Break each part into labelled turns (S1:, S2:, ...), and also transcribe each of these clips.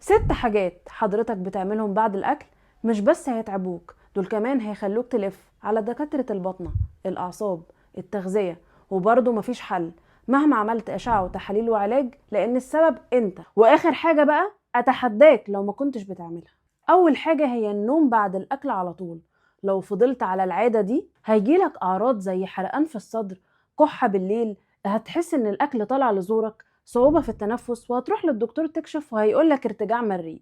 S1: 6 حاجات حضرتك بتعملهم بعد الأكل مش بس هيتعبوك، دول كمان هيخلوك تلف على دكاترة البطنة، الأعصاب، التغذية، وبرضه مفيش حل مهما عملت أشعة وتحاليل وعلاج، لأن السبب أنت. وآخر حاجة بقى أتحداك لو ما كنتش بتعملها. أول حاجة هي النوم بعد الأكل على طول. لو فضلت على العادة دي هيجيلك أعراض زي حرقان في الصدر، كحة بالليل، هتحس إن الأكل طالع لزورك، صعوبة في التنفس، وهتروح للدكتور تكشف وهيقولك ارتجاع مريء.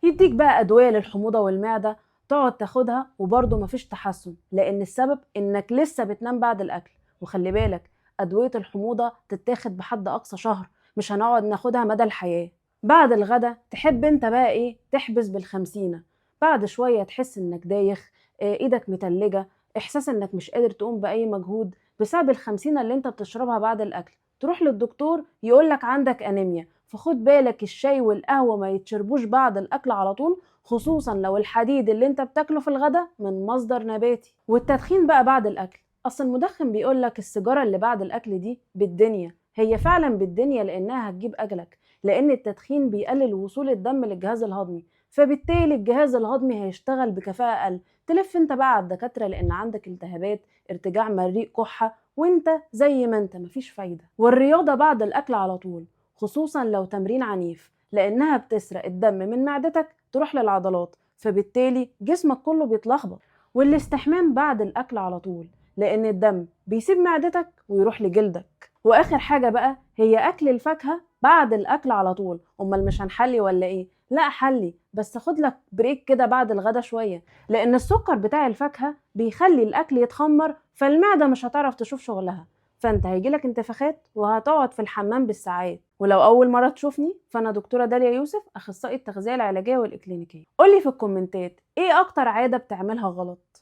S1: يديك بقى أدوية للحموضة والمعدة تقعد تاخدها وبرضه مفيش تحسن، لأن السبب إنك لسه بتنام بعد الأكل. وخلي بالك أدوية الحموضة تتاخد بحد أقصى شهر، مش هنقعد ناخدها مدى الحياة. بعد الغدا تحب انت بقى ايه؟ تحبس بالخمسينة. بعد شوية تحس انك دايخ، ايدك متلجة، احساس انك مش قادر تقوم بأي مجهود بسبب الخمسينة اللي انت بتشربها بعد الاكل. تروح للدكتور يقولك عندك انيميا. فخد بالك الشاي والقهوة ما يتشربوش بعد الاكل على طول، خصوصا لو الحديد اللي انت بتاكله في الغدا من مصدر نباتي. والتدخين بقى بعد الاكل، اصل المدخن بيقولك السيجارة اللي بعد الاكل دي بالدنيا، هي فعلا بالدنيا لانها هتجيب اجلك، لان التدخين بيقلل وصول الدم للجهاز الهضمي، فبالتالي الجهاز الهضمي هيشتغل بكفاءة اقل. تلف انت بقى على الدكاترة لان عندك التهابات، ارتجاع مريء، كحة، وانت زي ما انت مفيش فايدة. والرياضة بعد الاكل على طول، خصوصا لو تمرين عنيف، لانها بتسرق الدم من معدتك تروح للعضلات، فبالتالي جسمك كله بيتلخبط. والاستحمام بعد الاكل على طول، لان الدم بيسيب معدتك ويروح لجلدك. واخر حاجة بقى هي اكل الفاكهة بعد الاكل على طول. امال مش هنحلي ولا ايه؟ لا حلي، بس خد لك break كده بعد الغدا شوية، لان السكر بتاع الفاكهة بيخلي الاكل يتخمر، فالمعدة مش هتعرف تشوف شغلها، فانت هيجيلك انتفاخات وهتقعد في الحمام بالساعات. ولو اول مرة تشوفني فانا دكتورة داليا يوسف، اخصائي التغذية العلاجية والاكلينيكية. قولي في الكومنتات ايه اكتر عادة بتعملها غلط.